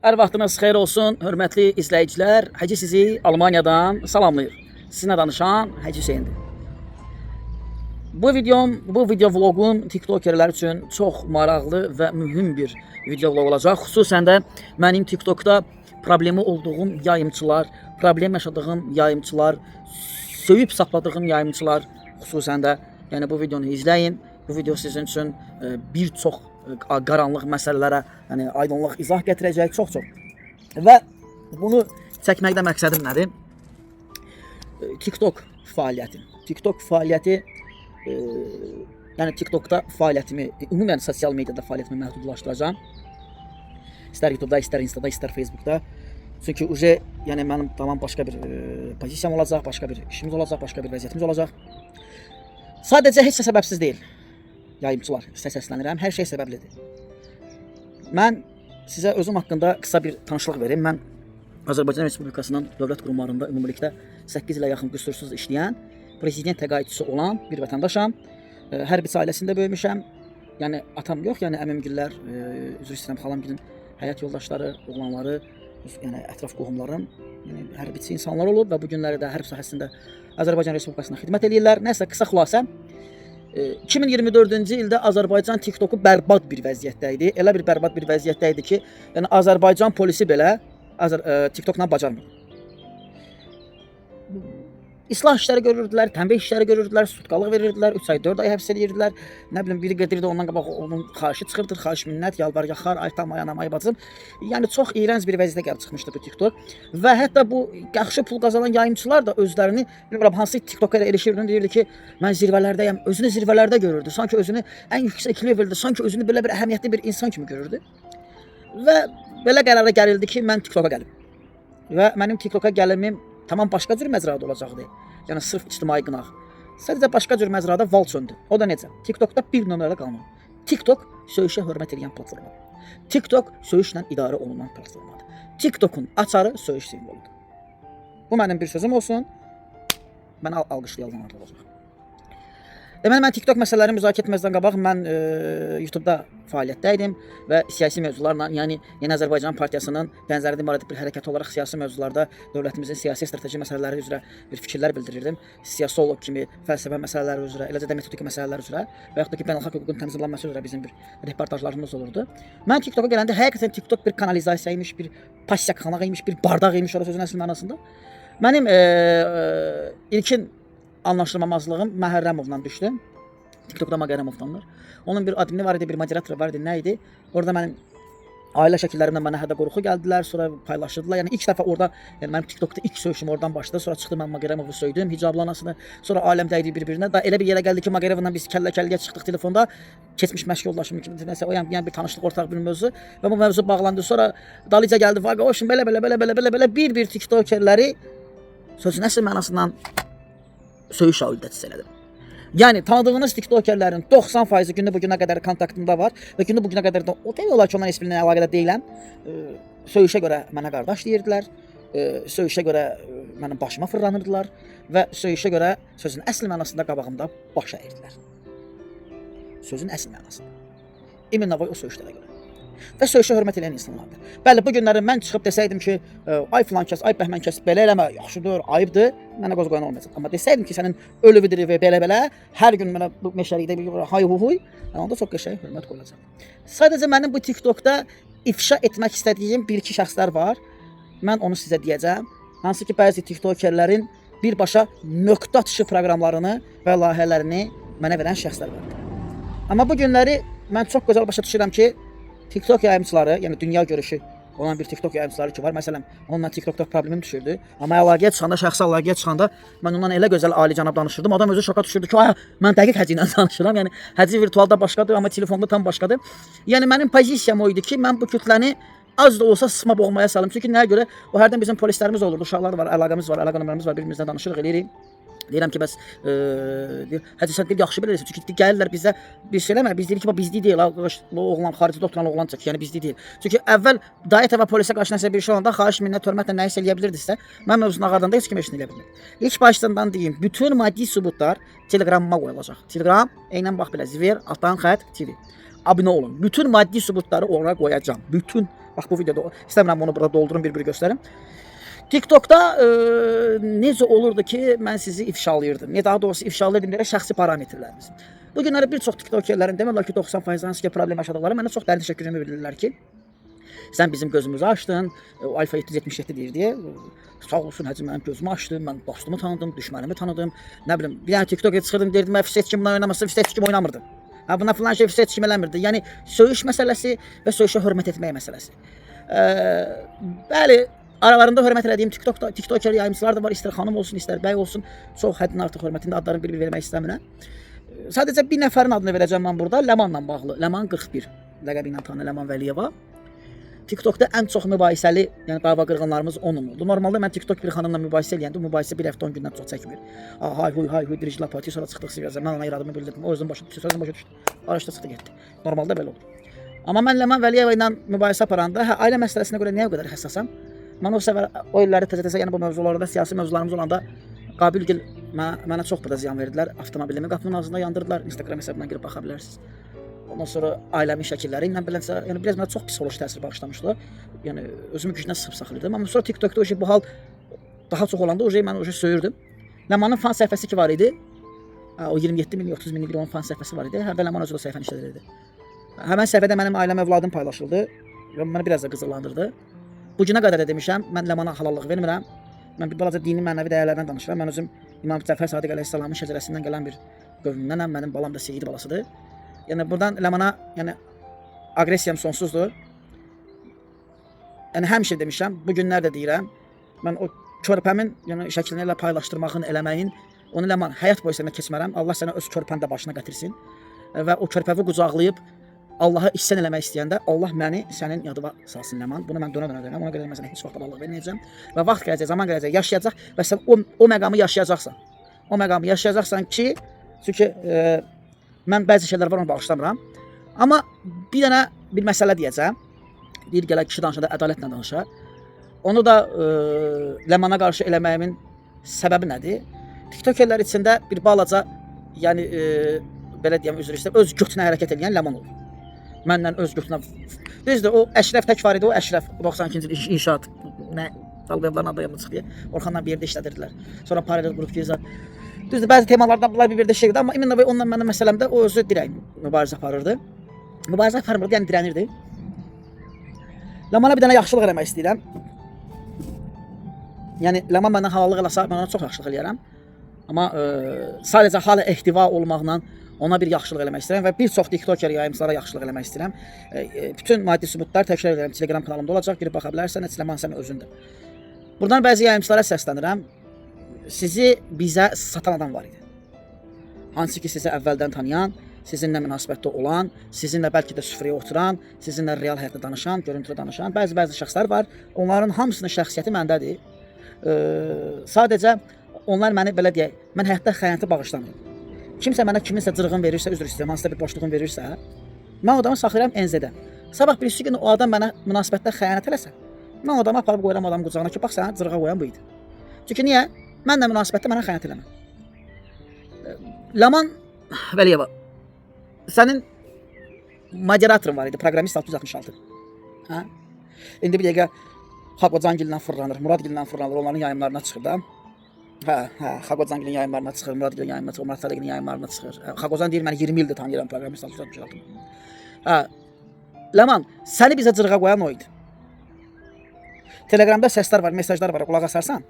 Hər vaxtınız xeyir olsun, hörmətli izləyicilər. Hacı sizi Almaniyadan salamlayır. Sizinlə danışan Hacı Hüseyndir. Bu videom, bu video vloqum TikTokerlər üçün çox maraqlı və mühüm bir video vloq olacaq. Xüsusən də mənim TikTokda problemi olduğum yayımçılar, problem yaşadığım yayımçılar, söyüb sapladığım yayımçılar xüsusən də, yəni bu videonu izləyin. Bu video sizin üçün bir çox qaranlıq məsələlərə, yəni aydınlıq, izah gətirəcək çox-çox. Və bunu çəkməkdə məqsədim nədir? TikTok fəaliyyəti. TikTok fəaliyyəti, yəni TikTokda fəaliyyətimi, ümumən sosial mediada fəaliyyətimi məhdudlaşdıracağam. İstər YouTube'da, istər Insta'da, istər Facebook'da. Çünki uje, yəni mənim tamam başqa bir pozisiyam olacaq, başqa bir işimiz olacaq, başqa bir vəziyyətimiz olacaq. Sadəcə heç də səbəbsiz deyil. Yayımçılar, sizə səslənirəm, hər şey səbəblidir. Mən sizə özüm haqqında qısa bir tanışlıq verim. Mən Azərbaycan Respublikasının dövlət qurumlarında ümumilikdə 8 ilə yaxın qüsursuz işləyən, prezident təqaüdçüsü olan bir vətəndaşam. Hərbiçi ailəsində böyümüşəm. Yəni atam yox, yəni əmimgillər, üzr istəyirəm, xalamgilin həyat yoldaşları, oğlanları, yəni ətraf qohumlarım, yəni hərbiçi insanlar olub və bu günləri də hərb sahəsində Azərbaycan Respublikasına xidmət eləyirlər. Nəsə qısa xülasə, 2024-cü ildə Azərbaycan TikToku bərbad bir vəziyyətdə idi. Elə bir bərbad bir vəziyyətdə idi ki, yəni Azərbaycan polisi belə TikTokla bacarmır. İslah işləri görürdülər, tənbih işləri görürdülər, sutkalıq verirdilər, 3 ay, 4 ay həbs edirdilər. Nə bilim, biri gedirdi ondan qabaq onun xahişi çıxırdı, xahiş minnət, yalvar yaxar, ay tam, ay anam, ay bacım. Yəni çox iyrənc bir vəziyyətə gəlib çıxmışdı bu TikTok. Və hətta bu yaxşı pul qazanan yayımçılar da özlərini, bilmirəm hansı TikToka erişirdin, deyirdi ki, mən zirvələrdəyəm. Özünü zirvələrdə görürdü. Sanki özünü ən yüksək leveldə, sanki özünü belə bir əhəmiyyətli bir insan kimi görürdü. Və belə qərara gəlildi ki, mən TikToka gəlim. Və mənim TikToka gəlimim tamam başqa cür məcrada olacaqdı. Yəni sırf ictimai qınaq. Sadəcə başqa cür məcrada val söndü. O da necə? TikTokda bir nömrəli qanun. TikTok söyüşə hörmət edən platformadır. TikTok söyüşlə idarə olunan platformadır. TikTokun açarı söyüş simvoludur. Bu mənim bir sözüm olsun. Məni alqışlayanlar da olacaq. Deməli, mən TikTok məsələlərini müzakirə etməzdən qabaq mən YouTube-da fəaliyyətdə idim və siyasi mövzularla, yəni Yeni Azərbaycan Partiyasının bənzərli ibarət bir hərəkəti olaraq siyasi mövzularda dövlətimizin siyasi strateji məsələləri üzrə bir fikirlər bildirirdim. Siyasoloq kimi fəlsəfə məsələləri üzrə, eləcə də metodika məsələləri üzrə və yaxud da ki, beynəlxalq hüququn tənzimlənməsi üzrə bizim bir reportajlarımız olurdu. Mən TikToka gələndə həqiqətən TikTok bir kanalizasiya imiş, bir passiyakxana imiş, bir bardaq imiş ora sözün əsl mənasında. Mənim ilkin anlaşılmamazlığım Məhərrəmovla düşdü. TikTokda Məhərrəmovdanlar. Onun bir admini var idi, bir moderatoru var idi, nə idi? Orada mənim ailə şəkillərimlə mənə hətta qorxu gəldilər, sonra paylaşırdılar. Yəni ilk dəfə orada, yəni mənim TikTokda ilk söyüşüm oradan başladı. Sonra çıxdı mən Məhərrəmovu söydüm, hicablı anasını. Sonra aləm dəydi bir-birinə. Da elə bir yerə gəldi ki, Məhərrəmovla biz kəllə-kəlləyə çıxdıq telefonda. Keçmiş məşq yoldaşım kimi, nəsə o yəni bir tanışlıq, ortaq bir mövzu və bu mövzu bağlandı. Sonra dalıca gəldi, Vaqa, o belə belə belə belə belə belə bir-bir TikTokerləri sözün əsl mənasından söyüş audiyası elədim. Yəni tanıdığınız TikTokerlərin 90%-i günü bu günə qədər kontaktımda var və günü bu günə qədər də o demək olar ki, onların heç birinə əlaqədar deyiləm. Söyüşə görə mənə qardaş deyirdilər. Söyüşə görə mənim başıma fırlanırdılar və söyüşə görə sözün əsl mənasında qabağımda baş əyirdilər. Sözün əsl mənasında. İminlə o söyüşlərə görə. Və söyüşə hörmət edən insanlardır. Bəli, bu günləri mən çıxıb desəydim ki, ay filan kəs, ay bəhmən kəs belə eləmə, yaxşıdır, ayıbdır, mənə qoz qoyan olmayacaq. Amma desəydim ki, sənin ölüvüdür və belə-belə, hər gün mənə bu meşəlikdə bir hay hu huy, onda çox qəşəng hörmət qoyulacaq. Sadəcə mənim bu TikTokda ifşa etmək istədiyim bir-iki şəxslər var. Mən onu sizə deyəcəm. Hansı ki, bəzi TikTokerlərin birbaşa nöqtə atışı proqramlarını və layihələrini mənə verən şəxslər var. Amma bu günləri mən çox gözəl başa düşürəm ki, TikTok yayımçıları, yəni dünya görüşü olan bir TikTok yayımçıları ki var. Məsələn, onunla TikTokda problemim düşürdü. Amma əlaqəyə çıxanda, şəxsi əlaqəyə çıxanda mən ondan elə gözəl ali cənab danışırdım. Adam özü şoka düşürdü ki, ay mən dəqiq Hacı ilə danışıram. Yəni Hacı virtualda başqadır, amma telefonda tam başqadır. Yəni mənim pozisiyam o idi ki, mən bu kütləni az da olsa sıxma boğmaya salım. Çünki nəyə görə? O hərdən bizim polislərimiz olurdu, uşaqlar var, əlaqəmiz var, əlaqə nömrəmiz var, bir-birimizlə danışırıq, eləyirik. Deyirəm ki, bəs deyir, Hacı sən deyir, yaxşı bilirsən. Çünki gəlirlər bizə bir şey eləmə. Biz deyirik ki, bax bizlik deyil, qardaş, o oğlan xaricdə oturan oğlan çək, yəni bizlik deyil. Çünki əvvəl dayət və polisə qarşı nəsə bir şey olanda xahiş, minnət, hörmətlə nəyisə eləyə bilirdisə, mən mövzunu ağardanda heç kim heç nə eləyə bilmir. İlk başdan deyim, bütün maddi sübutlar Telegramıma qoyulacaq. Telegram, eynən bax belə, Zver, altdan xətt TV. Abunə olun. Bütün maddi sübutları ora qoyacağam. Bütün Bax bu videoda istəmirəm onu burada doldurum, bir-bir göstərim. TikTokda necə olurdu ki, mən sizi ifşalayırdım. Ya daha doğrusu ifşalayırdım deyərək şəxsi parametrlərinizi. Bu günləri bir çox TikTokerlərin demək olar ki, 90% hansı ki problem yaşadıqları mənə çox dərin təşəkkürümü bildirirlər ki, sən bizim gözümüzü açdın. O Alfa 777 deyir deyə. Sağ olsun Hacı mənim gözümü açdı. Mən dostumu tanıdım, düşmənimi tanıdım. Nə bilim, bir dənə TikToker çıxırdım, deyirdim mən heç kim oynamasın, heç kim oynamırdı. Ha buna filan şey heç kim eləmirdi. Yəni söyüş məsələsi və söyüşə hörmət etmək məsələsi. Bəli, aralarında hörmət elədiyim TikTokda TikToker yayımçılar da var, istər xanım olsun, istər bəy olsun. Çox həddindən artıq hörmətində adlarını bir-bir vermək istəmirəm. Sadəcə bir nəfərin adını verəcəm mən burada, Ləmanla bağlı. Ləman 41 ləqəbi ilə tanınır Ləman Vəliyeva. TikTokda ən çox mübahisəli, yəni dava qırğınlarımız onun oldu. Normalda mən TikTok bir xanımla mübahisə eləyəndə mübahisə bir həftə 10 gündən çox çəkmir. Hay huy hay huy diriclə parti sonra çıxdıq sivəzə. Mən ona iradımı bildirdim. O özünün başa düşdü, sözün başa düşdü. Araşda çıxdı getdi. Normalda belə olur. Amma mən Ləman Vəliyeva ilə mübahisə aparanda, hə, ailə məsələsinə görə niyə o qədər həssasam? Mən o səfər o illəri təzə-təzə, yəni bu mövzularda siyasi mövzularımız olanda Qabilgil mənə çox burada ziyan verdilər. Avtomobilimi qapının ağzında yandırdılar. Instagram hesabından girib baxa bilərsiniz. Ondan sonra ailəmin şəkilləri ilə beləncə, yəni biraz mənə çox psixoloji təsir bağışlamışdı. Yəni özümü güclə sıxıb saxlayırdım. Amma sonra TikTokda o şey bu hal daha çox olanda o şey mən o şey söyürdüm. Ləmanın fan səhifəsi ki var idi. O 27 min, 30 minlik bir onun fan səhifəsi var idi. Hə, Ləman özü o səhifəni işlədirdi. Həmən səhifədə mənim ailəm, övladım paylaşıldı. Və məni biraz da qızıllandırdı. Bu günə qədər də demişəm, mən Ləmana halallıq vermirəm. Mən bir balaca dini, mənəvi dəyərlərdən danışıram. Mən özüm İmam Cəfər Sadiq əleyhissalamın şəcərəsindən gələn bir qövmdənəm. Mənim balam da Seyid balasıdır. Yəni buradan Ləmana, yəni aqressiyam sonsuzdur. Yəni həmişə demişəm, bu günlər də deyirəm. Mən o körpəmin, yəni şəklini elə paylaşdırmağın, eləməyin, onu Ləman həyat boyu sənə keçmərəm. Allah sənə öz körpəni də başına gətirsin. Və o körpəvi qucaqlayıb Allaha ihsan eləmək istəyəndə Allah məni sənin yadıma salsın Ləman. Bunu mən dönə-dönə deyirəm. Ona görə mən sənə heç vaxt halallıq verməyəcəm. Və vaxt gələcək, zaman gələcək, yaşayacaq və sən o məqamı yaşayacaqsan. O məqamı yaşayacaqsan ki, çünki mən bəzi şeylər var, onu bağışlamıram. Amma bir dənə bir məsələ deyəcəm. Deyir gələk kişi danışanda ədalətlə danışar. Onu da Ləmana qarşı eləməyimin səbəbi nədir? TikTokerlər içində bir balaca, yəni belə deyəm, üzr istəyirəm, öz götünə hərəkət eləyən Ləman olur. Məndən öz götünə. Düzdür, o Əşrəf tək var idi, o Əşrəf 92-ci il inşaat nə Dalbayevların adı yadımdan çıxdı. Orxanla bir yerdə işlədirdilər. Sonra paralel qrup girzər. Düzdür, bəzi temalardan bunlar bir yerdə işləyirdi, amma İmran bəy onunla mənim məsələmdə o özü dirək mübarizə aparırdı. Mübarizə aparmırdı, yəni dirənirdi. Ləmana bir dənə yaxşılıq eləmək istəyirəm. Yəni Ləman məndən halallıq eləsə, mən ona çox yaxşılıq eləyərəm. Amma sadəcə hala ehtiva olmaqla ona bir yaxşılıq eləmək istəyirəm və bir çox TikToker yayımçılara yaxşılıq eləmək istəyirəm. Bütün maddi sübutlar təkrar edirəm, Telegram kanalımda olacaq, girib baxa bilərsən, Ləman sən özündür. Buradan bəzi yayımçılara səslənirəm. Sizi bizə satan adam var idi. Hansı ki sizi əvvəldən tanıyan, sizinlə münasibətdə olan, sizinlə bəlkə də süfrəyə oturan, sizinlə real həyatda danışan, görüntülü danışan bəzi şəxslər var. Onların hamısının şəxsiyyəti məndədir. Sadəcə onlar məni belə deyək, mən həyatda xəyanəti bağışlamıram. Kimsə mənə kiminsə cırığın verirsə, üzr istəyirəm, hansısa bir boşluğun verirsə, mən o adamı saxlayıram NZ-də. Sabah birisi gün o adam mənə münasibətdə xəyanət eləsə, mən o adamı aparıb qoyuram adamın qucağına ki, bax sənə cırığa qoyan bu idi. Çünki niyə? Mənlə münasibətdə mənə xəyanət eləmə. Ləman Vəliyeva, sənin moderatorun var idi, proqramist 666. Hə? İndi bir dəqiqə Xaqocangillə fırlanır, Muradgillə fırlanır, onların yayımlarına çıxır da. Hə, Xaqocangilin yayımlarına çıxır, Muradgilin yayımlarına çıxır, Murad Sadıqın yayımlarına çıxır. Hə, Xaqocan deyir, mən 20 ildir tanıyıram proqramist 666. Hə, Ləman, səni bizə cırığa qoyan o idi. Telegramda səslər var, mesajlar var, qulaq asarsan.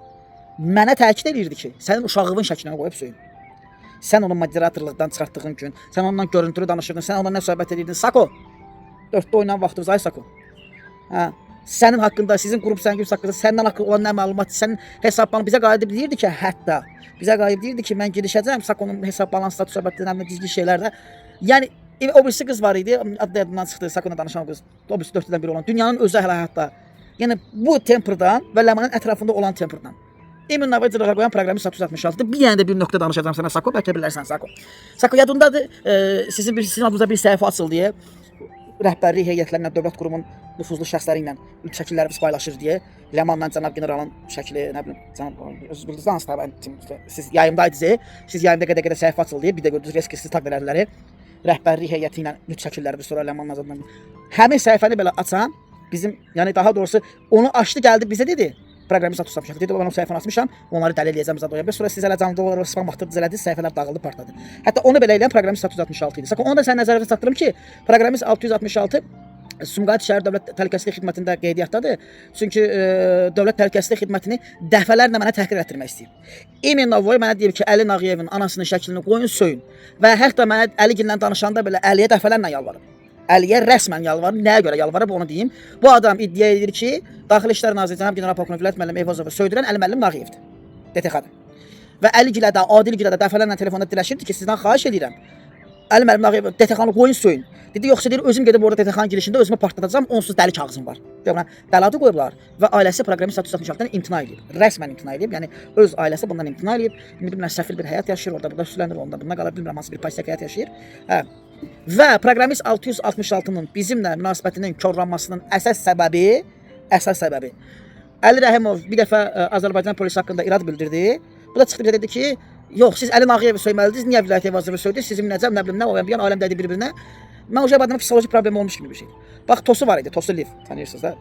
Mənə təkid edirdi ki, sənin uşağının şəklini qoyub söyün. Sən onu moderatorluqdan çıxartdığın gün, sən onunla görüntülü danışırdın, sən onunla nə söhbət edirdin? Sako. 4-də oynayan vaxtımız ay Sako. Hə, sənin haqqında, sizin qrup, sənin qrup haqqında, səndən haqqında olan nə məlumat, sənin hesab balansı bizə qayıdıb deyirdi ki, hətta bizə qayıdıb deyirdi ki, mən girişəcəm Sakonun hesab balansı, söhbətdə, nə bilim gizli şeylərdə. Yəni o birisi qız var idi, adı yadımdan çıxdı, Sakonla danışan qız. O birisi 4-dən biri olan. Dünyanın özü hələ hətta. Yəni bu temperdan və Ləmanın ətrafında olan temperdan. Emin Navay cırığa qoyan proqramı 666. Bir dənə də bir nöqtə danışacağam sənə Sako, bəlkə bilərsən Sako. Sako yadındadır, sizin adınıza bir səhifə açıldı deyə rəhbərlik heyətlərlə, dövlət qurumunun nüfuzlu şəxsləri ilə şəkillərimiz paylaşır deyə Ləmanla cənab generalın şəkli, nə bilim, cənab özünüz bildiniz hansı tabi siz yayımdaydınız, siz yayımda qədər-qədər səhifə açıldı deyə bir də gördünüz reski sizi taq verərdilər. Rəhbərlik heyəti ilə şəkillərimiz sonra Ləmanla zadla. Həmin səhifəni belə açan Bizim, yəni daha doğrusu onu açdı gəldi bizə dedi. Proqramist 666 dedi, mən o səhifəni açmışam, onları dəlil eləyəcəm zad oya. Sonra siz hələ canlı olaraq spam atdınız, elədiniz, səhifələr dağıldı, partladı. Hətta onu belə eləyən proqramist 666 idi. Sakın onu da sən nəzərə çatdırım ki, proqramist 666 Sumqayıt şəhər Dövlət Təhlükəsizlik Xidmətində qeydiyyatdadır. Çünki Dövlət Təhlükəsizlik Xidmətini dəfələrlə mənə təhqir etdirmək istəyir. İmенно voy mənə deyib ki, Əli Nağıyevin anasının şəklini qoyun, söyün. Və hətta mənə Əligillə danışanda belə Əliyə dəfələrlə yalvarıb. Əliyə rəsmən yalvarıb. Nəyə görə yalvarıb onu deyim. Bu adam iddia edir ki, Daxili İşlər Naziri cənab General Polkovnik Vilayət müəllim Eyvazovu söydürən Əli müəllim Nağıyevdir. DTX-dır. Və Əligilə də, Adilgilə də dəfələrlə telefonda diləşirdi ki, sizdən xahiş edirəm. Əli müəllim Nağıyev DTX-nı qoyun söyün. Dedi yoxsa deyir özüm gedib orada DTX-nın girişində özümü partladacağam, onsuz dəli kağızım var. Görürəm, dəli adı qoyublar və ailəsi proqramist 666-dan imtina edib. Rəsmən imtina edib. Yəni öz ailəsi bundan imtina edib. İndi bilmirəm səfil bir həyat yaşayır, orada burada sülənir, onda bunda qalır, bilmirəm hansı bir pasyak həyat yaşayır. Hə. Və proqramist 666-nın bizimlə münasibətinin korlanmasının əsas səbəbi Əli Rəhimov bir dəfə Azərbaycan polisi haqqında irad bildirdi. Bu da çıxdı bizə dedi ki, yox siz Əli Nağıyevi söyməliydiniz, niyə Vilayət Eyvazovu söydünüz? Sizin necə, nə bilim nə, o yan bu yan aləm dədi bir-birinə. Mən o adamın psixoloji problemi olmuş kimi bir şeydir. Bax Tosu var idi, Tosu Liv, tanıyırsınız da.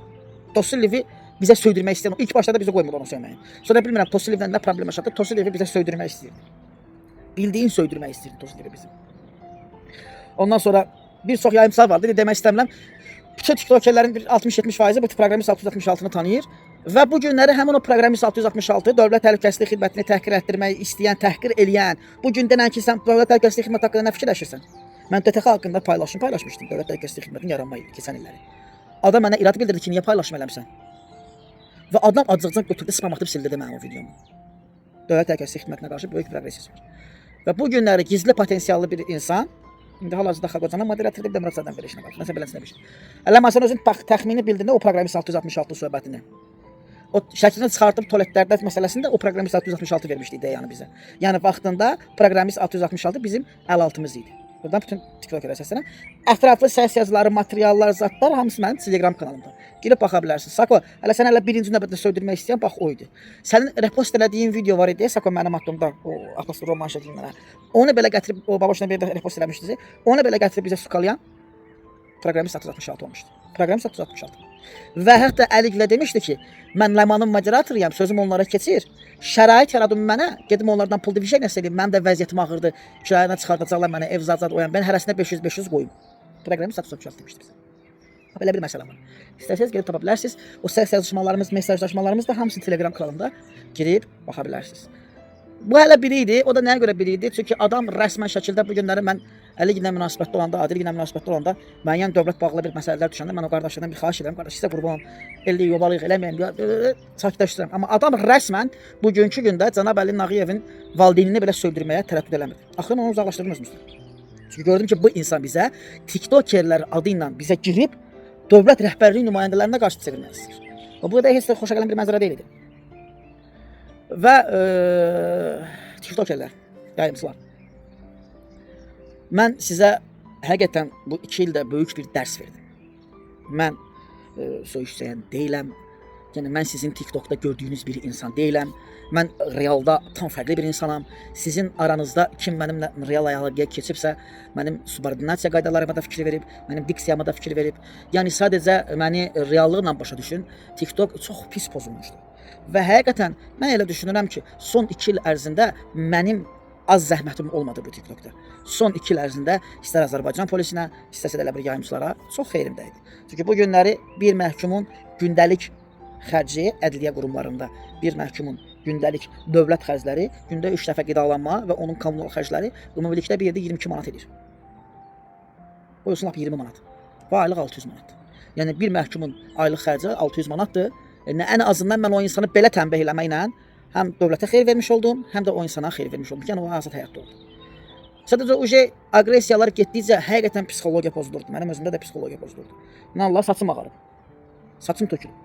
Tosu Livi bizə söydürmək istəyən, ilk başlarda bizə qoymurdu onu söyməyi. Sonra bilmirəm Tosu Livlə nə problem yaşadı, Tosu Livi bizə söydürmək istəyirdi. Bildiyin söydürmək istəyirdi Tosu Livi bizim. Ondan sonra bir çox yayımçılar vardı, demək istəmirəm. Bütün TikTokerlərin bir 60-70% bu proqramist 666-nı tanıyır. Və bu günləri həmin o proqramist 666 Dövlət Təhlükəsizlik Xidmətini təhqir etdirmək istəyən, təhqir eləyən, bu gün denən ki, sən Dövlət Təhlükəsizlik Xidməti haqqında nə fikirləşirsən? Mən DTX haqqında paylaşım paylaşmışdım. Dövlət Təhlükəsizlik Xidmətinin yaranma ili, keçən illəri. Adam mənə irad bildirdi ki, niyə paylaşım eləmisən? Və adam acıqcan götürdü, spam atıb sildirdi mənim o videomu. Dövlət Təhlükəsizlik Xidmətinə qarşı böyük bir aqressiya var. Və bu günləri gizli potensiallı bir insan İndi hal-hazırda Xaqocanın moderatordur, bir də Murad Zadən verilişinə baxır. Nəsə beləsinə bir şey. Hələ mən sən özün bax təxmini bildin də o proqramist 666 söhbətini. O şəklini çıxardıb tualetlərdə məsələsində o proqramist 666 vermişdi ideyanı bizə. Yəni vaxtında proqramist 666 bizim əl altımız idi. Buradan bütün TikTokerə səslənirəm. Ətraflı səs yazıları, materiallar, zətlər hamısı mənim Telegram kanalımda. Girib baxa bilərsiniz. Sako, hələ sən hələ birinci növbədə söydürmək istəyən bax o idi. Sənin repost elədiyin video var idi, Sako mənim addımda o Atlas roman şəklində. Onu belə gətirib o babaşına bir də repost eləmişdiniz. Onu belə gətirib bizə sukalayan proqramist 666 olmuşdu. Proqramist 666. Və hətta Əligilə demişdi ki, mən Ləmanın moderatoruyam, sözüm onlara keçir. Şərait yaradım mənə, gedim onlardan pul divişək eləyim, mənim də vəziyyətim ağırdır. Kirayədən çıxardacaqlar mənə, ev zad oyan. Mən hərəsinə 500-500 qoyum. Proqramist 666 demişdi bizə. Belə bir məsələ var. İstəsəniz gedib tapa bilərsiniz. O səs yazışmalarımız, mesajlaşmalarımız da hamısı Telegram kanalımda girib baxa bilərsiniz. Bu hələ biri idi. O da nəyə görə biri idi? Çünki adam rəsmən şəkildə bu günləri mən Əliginlə münasibətdə olanda, Adilginlə münasibətdə olanda müəyyən dövlət bağlı bir məsələlər düşəndə mən o qardaşlardan bir xahiş edirəm. Qardaş sizə qurban olum. Elli yobalıyıq eləməyim. Sakitləşdirirəm. Amma adam rəsmən bugünkü gündə cənab Əli Nağıyevin valideynini belə söydürməyə tərəddüd eləmir. Axırı mən onu uzaqlaşdırdım özümüzdən. Çünki gördüm ki, bu insan bizə TikTokerlər adı ilə bizə girib dövlət rəhbərliyi nümayəndələrinə qarşı çevirmək istəyir. Və bu da heç də xoşa gələn bir mənzərə deyil idi. Və TikTokerlər, yayımçılar. Mən sizə həqiqətən bu 2 ildə böyük bir dərs verdim. Mən söyüş deyiləm. Yəni mən sizin TikTokda gördüyünüz bir insan deyiləm. Mən realda tam fərqli bir insanam. Sizin aranızda kim mənimlə real əlaqəyə keçibsə, mənim subordinasiya qaydalarıma da fikir verib, mənim diksiyama da fikir verib. Yəni sadəcə məni reallıqla başa düşün. TikTok çox pis pozulmuşdu. Və həqiqətən mən elə düşünürəm ki, son 2 il ərzində mənim az zəhmətim olmadı bu TikTokda. Son 2 il ərzində istər Azərbaycan polisinə, istərsə də elə bir yayımçılara çox xeyrim dəydi. Çünki bu günləri bir məhkumun gündəlik xərci ədliyyə qurumlarında bir məhkumun gündəlik dövlət xərcləri, gündə 3 dəfə qidalanma və onun kommunal xərcləri ümumilikdə bir yerdə 22 manat edir. Qoyulsun lap 20 manat. Və aylıq 600 manat. Yəni bir məhkumun aylıq xərci 600 manatdır. Ən azından mən o insanı belə tənbih eləməklə həm dövlətə xeyir vermiş oldum, həm də o insana xeyir vermiş oldum. Yəni o azad həyatda oldu. Sadəcə o şey aqressiyalar getdikcə həqiqətən psixologiya pozulurdu. Mənim özümdə də psixologiya pozulurdu. İnan Allah saçım ağarıb. Saçım tökülüb.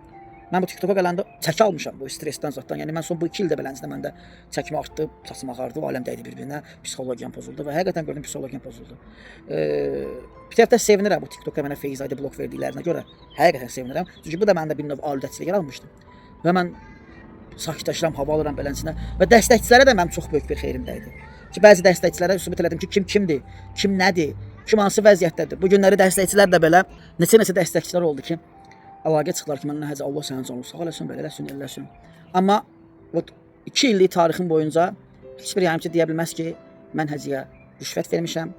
Mən bu TikToka gələndə çəki almışam bu stressdən zətdən. Yəni mən son bu 2 ildə beləncə məndə çəkim artdı, saçım ağardı, o aləm dəydi bir-birinə, psixologiyam pozuldu və həqiqətən gördüm psixologiyam pozuldu. Bir tərəfdə sevinirəm bu TikTokda mənə Face ID blok verdiklərinə görə. Həqiqətən sevinirəm. Çünki bu da məndə bir növ aludəçilik yaratmışdı. Və mən sakitləşirəm, hava alıram beləsinə və dəstəkçilərə də mənim çox böyük bir xeyrim dəydi. Ki bəzi dəstəkçilərə sübut elədim ki, kim kimdir, kim nədir, kim hansı vəziyyətdədir. Bu günləri dəstəkçilər də belə neçə-neçə dəstəkçilər oldu ki, Əlaqə çıxdılar ki, məndən Hacı Allah sənin canını sağ eləsin, belə eləsin, elə eləsin. Amma o 2 illik tarixim boyunca heç bir yayımçı deyə bilməz ki, mən Hacıya rüşvət vermişəm,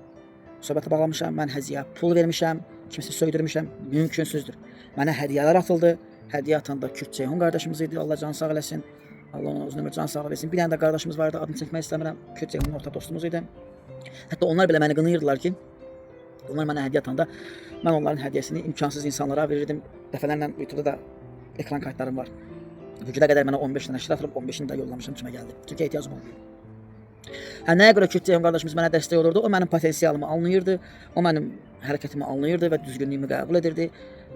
söhbətə bağlamışam, mən Hacıya pul vermişəm, kimsə söydürmüşəm, mümkünsüzdür. Mənə hədiyyələr atıldı. Hədiyyə atan da Kürt Ceyhun qardaşımız idi. Allah can sağ eləsin. Allah ona uzun ömür can sağlığı versin. Bir dənə də qardaşımız vardı, adını çəkmək istəmirəm. Kürt Ceyhunun ortaq dostumuz idi. Hətta onlar belə məni qınayırdılar ki, onlar mənə hədiyyə atanda mən onların hədiyyəsini imkansız insanlara verirdim. Dəfələrlə YouTube-da da ekran kayıtlarım var. Bu günə qədər mənə 15 dənə şir atılıb, 15-ini də yollamışam kimə gəldi. Çünki ehtiyacım olmayıb. Hə, nəyə görə Kürt Ceyhun qardaşımız mənə dəstək olurdu? O mənim potensialımı anlayırdı, o mənim hərəkətimi anlayırdı və düzgünlüyümü qəbul edirdi.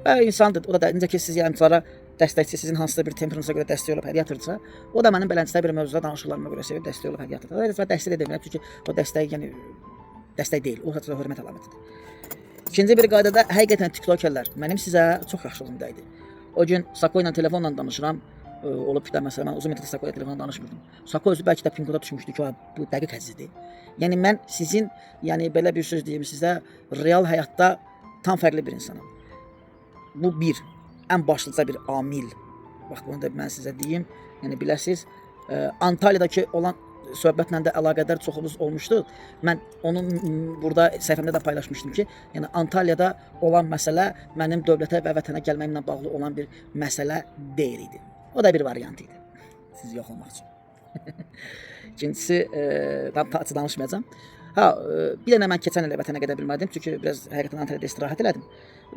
Və insandır. O da necə ki siz yayımçılara dəstəkçi, sizin hansısa bir temperınıza görə dəstək olub hədiyyə atırdısa, o da mənim beləncə bir mövzuda danışıqlarıma görə sevib dəstək olub hədiyyə atırdı. Və dəstək də demirəm, çünki o dəstək yəni dəstək deyil, o sadəcə hörmət əlamətidir. İkinci bir qaydada həqiqətən TikTokerlər mənim sizə çox yaxşılığım dəydi. O gün Sako ilə telefonla danışıram. Olub bir də məsələn mən uzun müddət Sako ilə telefonla danışmırdım. Sako özü bəlkə də pinkoda düşmüşdü ki, bu dəqiq əzizdir. Yəni mən sizin, yəni belə bir söz deyim sizə, real həyatda tam fərqli bir insanam. Bu bir, ən başlıca bir amil. Bax bunu da mən sizə deyim. Yəni biləsiz, Antalyadakı olan söhbətlə də əlaqədar çoxumuz olmuşdu. Mən onu burada səhifəmdə də paylaşmışdım ki, yəni Antalyada olan məsələ mənim dövlətə və vətənə gəlməyimlə bağlı olan bir məsələ deyil idi. O da bir variant idi. Sizi yoxlamaq üçün. İkincisi, tam danışmayacağam. Ha, bir dənə mən keçən il vətənə gedə bilmədim, çünki biraz həqiqətən Antalyada istirahət elədim.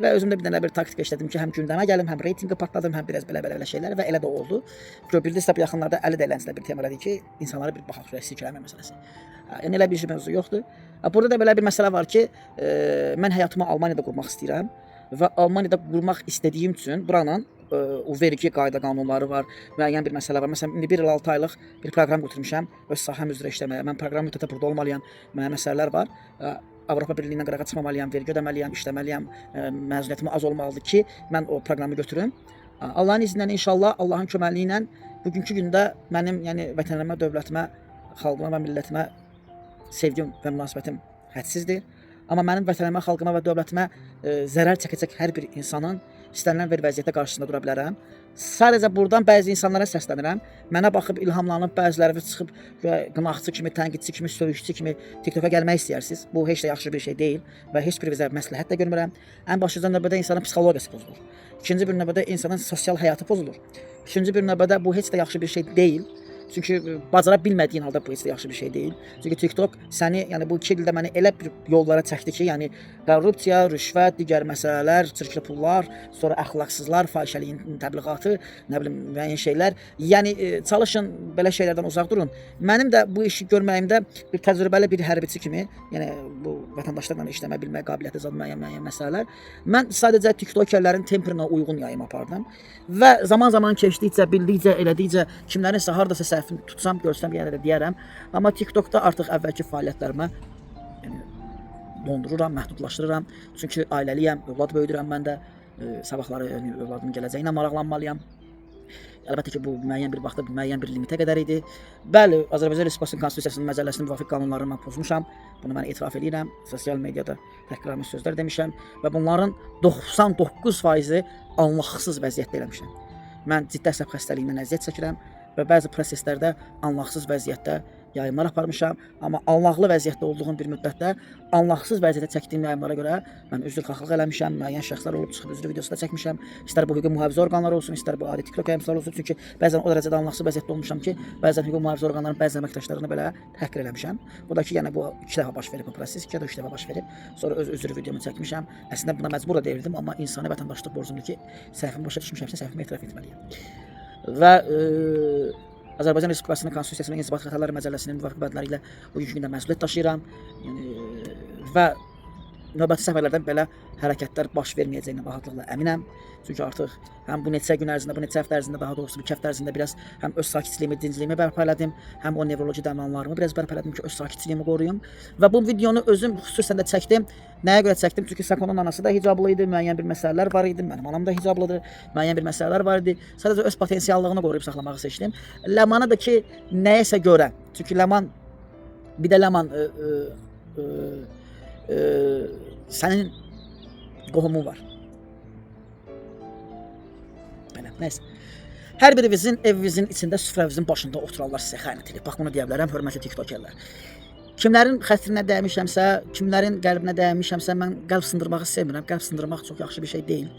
Və özümdə bir dənə bir taktika işlədim ki, həm gündəmə gəlim, həm reytinqi partladım, həm biraz belə-belə şeylər və elə də oldu. Gör, bildiniz tabii yaxınlarda Əli də eləncə bir tema elədi ki, insanlara bir baxaq şöyle silkələmə məsələsi. Yəni elə bir şey mövzu yoxdur. Burada da belə bir məsələ var ki, mən həyatımı Almaniyada qurmaq istəyirəm və Almaniyada qurmaq istədiyim üçün buranın o vergi qayda qanunları var, müəyyən bir məsələ var. Məsələn, indi 1 il 6 aylıq bir proqram götürmüşəm öz sahəm üzrə işləməyə. Mən proqram müddətə burada olmalıyam, müəyyən məsələlər var. Avropa Birliyindən qırağa çıxmamalıyam, vergi ödəməliyəm, işləməliyəm, məzuniyyətim az olmalıdır ki, mən o proqramı götürüm. Allahın izni ilə inşallah, Allahın köməkliyi ilə bugünkü gündə mənim, yəni vətənimə, dövlətimə, xalqıma və millətimə sevgim və münasibətim hədsizdir. Amma mənim vətənimə, xalqıma və dövlətimə zərər çəkəcək hər bir insanın istənilən bir vəziyyətdə qarşısında dura bilərəm. Sadəcə buradan bəzi insanlara səslənirəm. Mənə baxıb ilhamlanıb bəziləri çıxıb və qınaqçı kimi, tənqidçi kimi, söyüşçü kimi TikToka gəlmək istəyirsiniz. Bu heç də yaxşı bir şey deyil və heç bir bizə məsləhət də görmürəm. Ən başlıca növbədə insanın psixologiyası pozulur. İkinci bir növbədə insanın sosial həyatı pozulur. Üçüncü bir növbədə bu heç də yaxşı bir şey deyil. Çünki bacara bilmədiyin halda bu heç də yaxşı bir şey deyil. Çünki TikTok səni, yəni bu 2 ildə məni elə bir yollara çəkdi ki, yəni korrupsiya, rüşvət, digər məsələlər, çirkli pullar, sonra əxlaqsızlar, fahişəliyin təbliğatı, nə bilim müəyyən şeylər. Yəni çalışın belə şeylərdən uzaq durun. Mənim də bu işi görməyimdə bir təcrübəli bir hərbiçi kimi, yəni bu vətəndaşlarla işləmə bilmək qabiliyyəti zad müəyyən məsələlər. Mən sadəcə TikTokerlərin temperinə uyğun yayım apardım və zaman-zaman keçdikcə, bildikcə, elədikcə kimlərinsə hardasa səhvini tutsam, görsəm yenə də deyərəm. Amma TikTokda artıq əvvəlki fəaliyyətlərimə yəni dondururam, məhdudlaşdırıram. Çünki ailəliyəm, övlad böyüdürəm mən də. Sabahları yəni, övladımın gələcəyi ilə maraqlanmalıyam. Əlbəttə ki, bu müəyyən bir vaxtda müəyyən bir limitə qədər idi. Bəli, Azərbaycan Respublikasının Konstitusiyasının məcəlləsinin müvafiq qanunlarını mən pozmuşam. Bunu mən etiraf edirəm. Sosial mediada təhqiramiz sözlər demişəm və bunların 99%-i anlaqsız vəziyyətdə eləmişəm. Mən ciddi əsəb xəstəliyindən əziyyət çəkirəm və bəzi proseslərdə anlaqsız vəziyyətdə yayımlar aparmışam. Amma anlaqlı vəziyyətdə olduğum bir müddətdə anlaqsız vəziyyətə çəkdiyim yayımlara görə mən üzrxahlıq eləmişəm. Müəyyən şəxslər olub çıxıb üzr videosu da çəkmişəm. İstər bu hüquq mühafizə orqanları olsun, istər bu adi TikTok yayımçıları olsun. Çünki bəzən o dərəcədə anlaqsız vəziyyətdə olmuşam ki, bəzən hüquq mühafizə orqanlarının bəzi əməkdaşlarını belə təhqir eləmişəm. Bu da ki, yəni bu 2 dəfə baş verib bu proses, 2 ya da 3 dəfə baş verib. Sonra öz üzr videomu çəkmişəm. Əslində buna məcbur da deyildim, amma insani vətəndaşlıq borcumdur ki, səhvimi başa düşmüşəmsə səhvimi etiraf etməliyəm. Və Azərbaycan Respublikasının Konstitusiyasının İnzibati Xətalar Məcəlləsinin müvafiq bəndləri ilə bugünkü gündə məsuliyyət daşıyıram. Yəni və növbəti səfərlərdən belə hərəkətlər baş verməyəcəyinə rahatlıqla əminəm. Çünki artıq həm bu neçə gün ərzində, bu neçə həftə ərzində, daha doğrusu bir həftə ərzində biraz həm öz sakitçiliyimi, dincliyimi bərpa elədim, həm o nevroloji dərmanlarımı biraz bərpa elədim ki, öz sakitçiliyimi qoruyum. Və bu videonu özüm xüsusən də çəkdim. Nəyə görə çəkdim? Çünki Sakonun anası da hicablı idi, müəyyən bir məsələlər var idi, mənim anam da hicablıdır, müəyyən bir məsələlər var idi. Sadəcə öz potensiallığını qoruyub saxlamağı seçdim. Ləmanı da ki, nəyəsə görə. Çünki Ləman, bir də Ləman sənin qohumun var. Nəysə. Hər birinizin evinizin içində süfrənizin başında oturanlar sizə xəyanət edib. Bax bunu deyə bilərəm, hörmətli TikTokerlər. Kimlərin xətrinə dəymişəmsə, kimlərin qəlbinə dəymişəmsə, mən qəlb sındırmağı sevmirəm. Qəlb sındırmaq çox yaxşı bir şey deyil.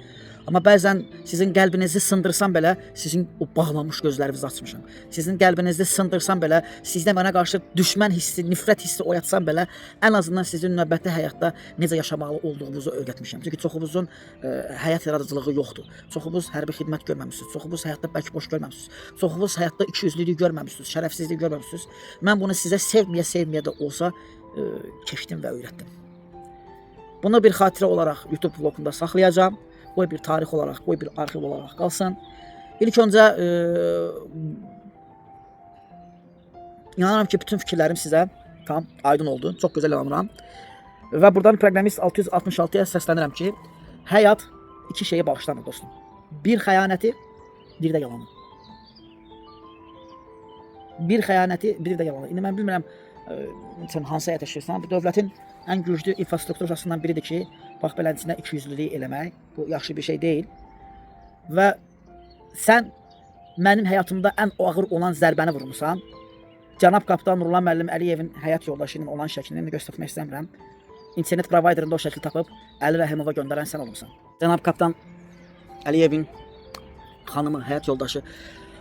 Amma bəzən sizin qəlbinizi sındırsam belə, sizin o bağlanmış gözlərinizi açmışam. Sizin qəlbinizi sındırsam belə, sizdə mənə qarşı düşmən hissi, nifrət hissi oyatsam belə, ən azından sizin növbəti həyatda necə yaşamalı olduğunuzu öyrətmişəm. Çünki çoxumuzun həyat yaradıcılığı yoxdur. Çoxumuz hərbi xidmət görməmisiniz. Çoxumuz həyatda bərk boş görməmisiniz. Çoxumuz həyatda ikiyüzlülük görməmisiniz, şərəfsizlik görməmisiniz. Mən bunu sizə sevməyə-sevməyə də olsa keçdim və öyrətdim. Bunu bir xatirə olaraq YouTube vlogumda saxlayacağam. Qoy bir tarix olaraq, qoy bir arxiv olaraq qalsın. İlk öncə inanıram ki, bütün fikirlərim sizə tam aydın oldu. Çox gözəl inanıram. Və buradan proqramist 666-ya səslənirəm ki, həyat iki şeyi bağışlamır dostum. Bir xəyanəti, bir də yalanı. Bir xəyanəti, bir də yalanı. İndi mən bilmirəm sən hansı həyat yaşayırsan. Bu dövlətin ən güclü infrastrukturasından biridir ki, bax beləsinə ikiyüzlülük eləmək. Bu yaxşı bir şey deyil. Və sən mənim həyatımda ən ağır olan zərbəni vurmusan. Cənab kapitan Nurlan müəllim Əliyevin həyat yoldaşı ilə olan şəklini göstərmək istəmirəm. İnternet provayderində o şəkli tapıb Əli Rəhimova göndərən sən olmusan. Cənab kapitan Əliyevin xanımı, həyat yoldaşı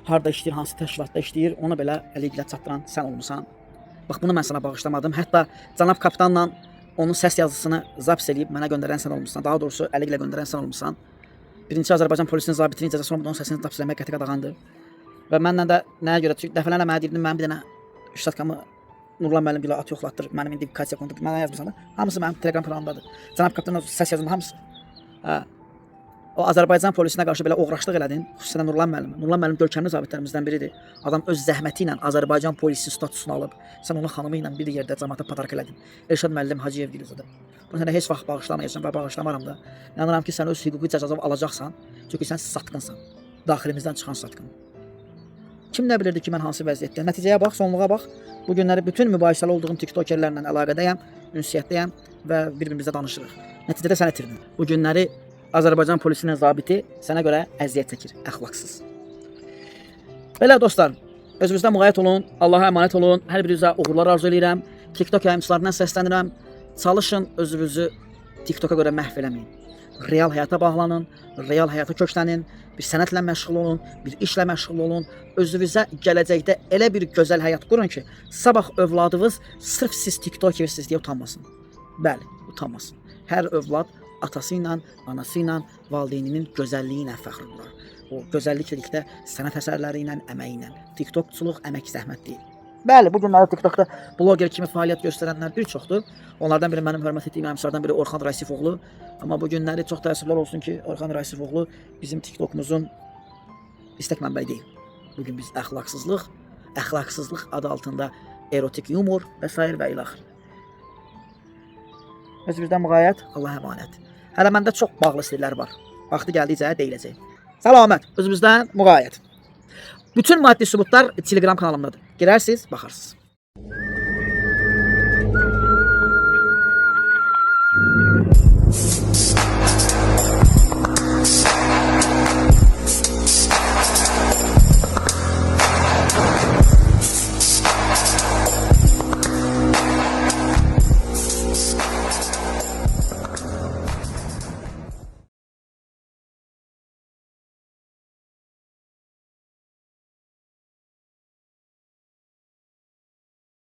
harda işləyir, hansı təşkilatda işləyir, onu belə Əligilə çatdıran sən olmusan. Bax bunu mən sənə bağışlamadım. Hətta cənab kapitanla onun səs yazısını zaps eləyib mənə göndərən sən olmusan. Daha doğrusu Əligilə göndərən sən olmusan. Birinci Azərbaycan polisinin zabitinin icazəsi olmadan onun səsini zaps eləmək qəti qadağandır. Və mənlə də nəyə görə? Çünki dəfələrlə mənə deyirdin, mənim bir dənə ştatkamı Nurlan müəllim gilə at yoxlatdır. Mənim identifikasiya kodu mənə yazmısan da. Hamısı mənim Telegram kanalımdadır. Cənab kapitanın səs yazımı hamısı. Hə. O Azərbaycan polisinə qarşı belə oğraşlıq elədin, xüsusən də Nurlan müəllimə. Nurlan müəllim görkəmli zabitlərimizdən biridir. Adam öz zəhməti ilə Azərbaycan polisi statusunu alıb. Sən onun xanımı ilə bir yerdə camaata padark elədin. Elşad müəllim Hacıyev Gilzadə. Bunu sənə heç vaxt bağışlamayacağam və bağışlamaram da. İnanıram ki, sən öz hüquqi cəzanı alacaqsan. Çünki sən satqınsan. Daxilimizdən çıxan satqın. Kim nə bilirdi ki, mən hansı vəziyyətdəyəm? Nəticəyə bax, sonluğa bax. Bu günləri bütün mübahisəli olduğum TikTokerlərlə əlaqədəyəm, ünsiyyətdəyəm və bir-birimizlə danışırıq. Nəticədə sən itirdin. Bu günləri Azərbaycan polisinin zabiti sənə görə əziyyət çəkir, əxlaqsız. Belə dostlar, özünüzdən müğayət olun, Allaha əmanət olun. Hər birinizə uğurlar arzu eləyirəm. TikTok yayımçılarından səslənirəm. Çalışın özünüzü TikToka görə məhv eləməyin. Real həyata bağlanın, real həyata köklənin, bir sənətlə məşğul olun, bir işlə məşğul olun. Özünüzə gələcəkdə elə bir gözəl həyat qurun ki, sabah övladınız sırf siz TikTokersiniz deyə utanmasın. Bəli, utanmasın. Hər övlad atası ilə, anası ilə, valideyninin gözəlliyi ilə fəxr olunur. O gözəllik dedikdə sənət əsərləri ilə, əməyi ilə. TikTokçuluq əmək zəhmət deyil. Bəli, bu günləri TikTokda bloger kimi fəaliyyət göstərənlər bir çoxdur. Onlardan biri mənim hörmət etdiyim əmsardan biri Orxan Rasifoğlu. Amma bu günləri çox təəssüflər olsun ki, Orxan Rasifoğlu bizim TikTokumuzun istek mənbəyi deyil. Bugün biz əxlaqsızlıq, əxlaqsızlıq adı altında erotik yumor və sair və ilaxır. Özünüzdən müğayət, Allaha əmanət. Hələ məndə çox bağlı sirlər var. Vaxtı gəldikcə deyiləcək. Səlamət, özümüzdən müğayət. Bütün maddi sübutlar Telegram kanalımdadır. Girərsiniz, baxarsınız.